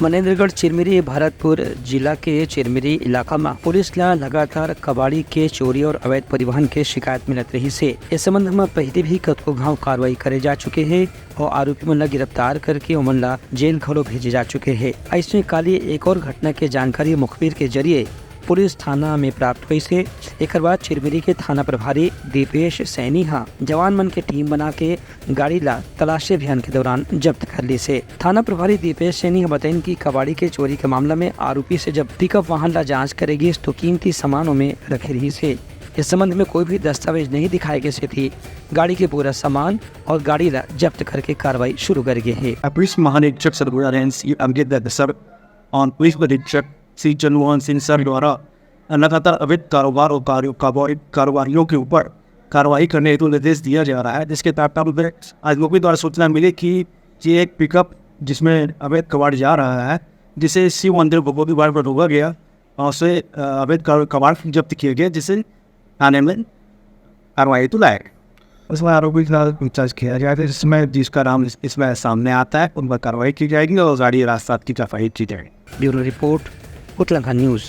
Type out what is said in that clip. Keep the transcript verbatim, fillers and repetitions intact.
मनेंद्रगढ़ चिरमिरी भरतपुर जिला के चिरमिरी इलाका म पुलिस ला लगातार कबाड़ी के चोरी और अवैध परिवहन के शिकायत मिलत रहिस हे। इस संबंध म पहले भी कतको घाव कार्रवाई करे जा चुके हे और आरोपी मन ला गिरफ्तार करके ओमन ला जेल घलो भेजे जा चुके हे। ऐसने काली एक और घटना के जानकारी मुखबिर के जरिए पुलिस थाना में प्राप्त होइस हे। एकर बाद चिरमिरी के थाना प्रभारी दीपेश सैनी ह जवान मन के टीम बना के गाड़ी ला तलाशी अभियान के दौरान जब्त कर लिस हे। थाना प्रभारी दीपेश सैनी ह बताइन कि कबाड़ी के चोरी के मामला में आरोपी से जब पिकअप वाहन ला जांच करे गिस, तो कीमती सामानों में रखे रहिस हे। इस संबंध में कोई भी दस्तावेज नहीं दिखाए गए, सेती गाड़ी के पूरा सामान और गाड़ी ला जब्त करके कार्रवाई शुरू कर गए हे। पुलिस महानिरीक्षक सरगुजा रेंज श्री अमृत दत्त सर और पुलिस अधीक्षक श्री चंद्रमोहन सिंह सर द्वारा लगातार अवैध कारोबार और कार्यो-, कारोबारी-, कारोबारियों के ऊपर कार्रवाई करने हेतु निर्देश दिया जा रहा है, जिसके तहत हम आज मुखबिर द्वारा सूचना मिली कि ये एक पिकअप जिसमें अवैध कबाड़ जा रहा है, जिसे शिव मंदिर भगवती बाग पर रोका गया और उसे, अ, अवैध का-, कबाड़ जब्त किया गया, जिसे थाने में कार्रवाई हेतु लाया गया। उसमें आरोपी के खिलाफ पूछताछ किया जाएगा, जिसमें जिसका नाम इस-, इसमें सामने आता है, उन पर कार्रवाई की जाएगी और गाड़ी राजसात की कार्रवाई की जाएगी। Bureau report, Utlangha news.